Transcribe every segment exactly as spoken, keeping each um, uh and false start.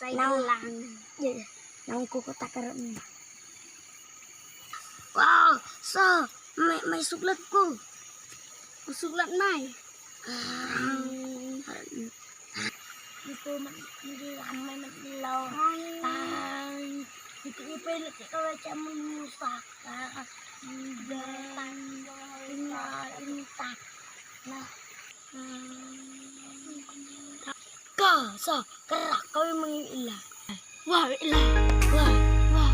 Naung, naung ku kutak kerep ni. Wow, so, mai, mai suklat ku. Suklat mai. Itu mai, mai, mai, mai, itu ipe, itu ipe, itu ipe, Ka, sa, kerak, kami mangila. Wah, ila. Wah, wah.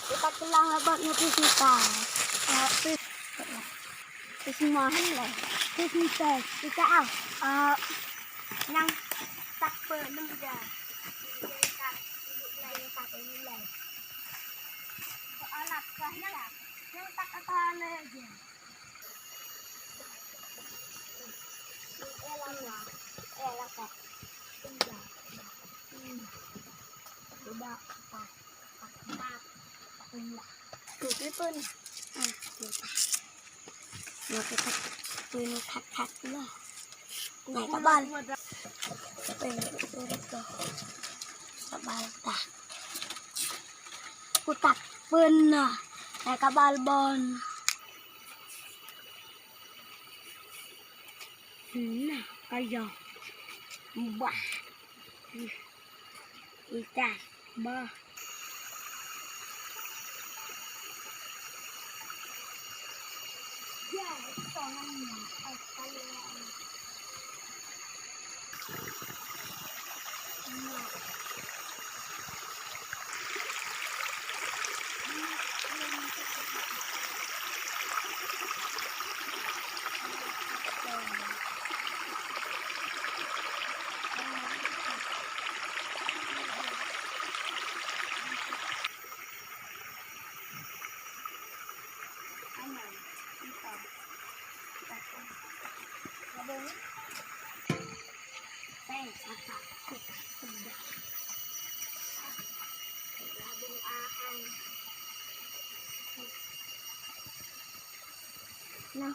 Itak kelang labat ngetu sita. Pis mahan le. Pis ntes. Ika au. Nang tak penem ja. Anak kah nang tak atane ja. Nai kabal. Pin, urut ko. Kabal ta. Kutak pin na. Nai kabal bon. Na, kaya. Bah. Ita, bah. Nah,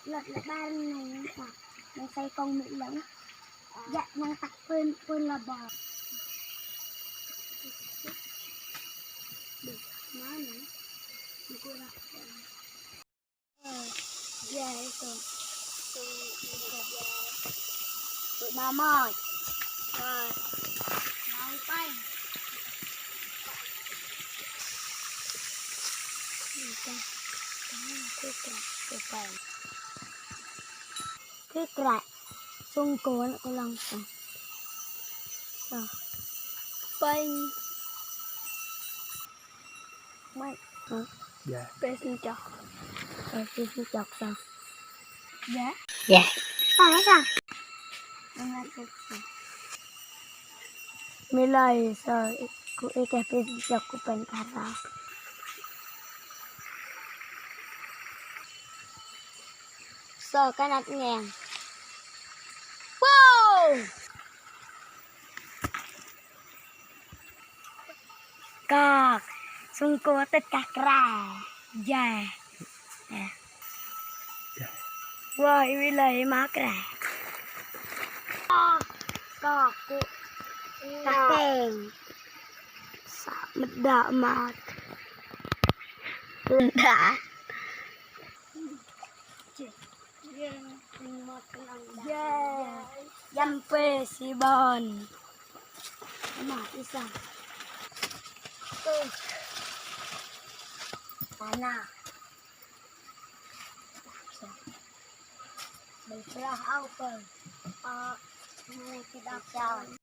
lot lebar nih, Pak. Nang sai kong mi lang. Ya, nang tak pun, pun laba. Mana? Ya, itu. Itu, itu, ya. Itu mama. Ya. Mau pain. Itu. Itu, itu, itu, pain. Kikra. Sungkun ko lang sa. Sa. Pain. Mai. Hah? Ya. Pes ni cok. Pes ni cok sa. Ya. Ya. Sa, sa. Milai sa, ku ike pes ni cok ku pen kara. So, kanat ngeng. Wow! Kak, sungkun tet kak ra. Jai. Eh. Wah, iwi lai mak ra. Kak, kak, ku. Kakeng. Sa meda mak. Meda. Yampe si Bon. Ama, isa. Tuh. Tanah. Berpelah au pe. Ah, ini tidak jalan.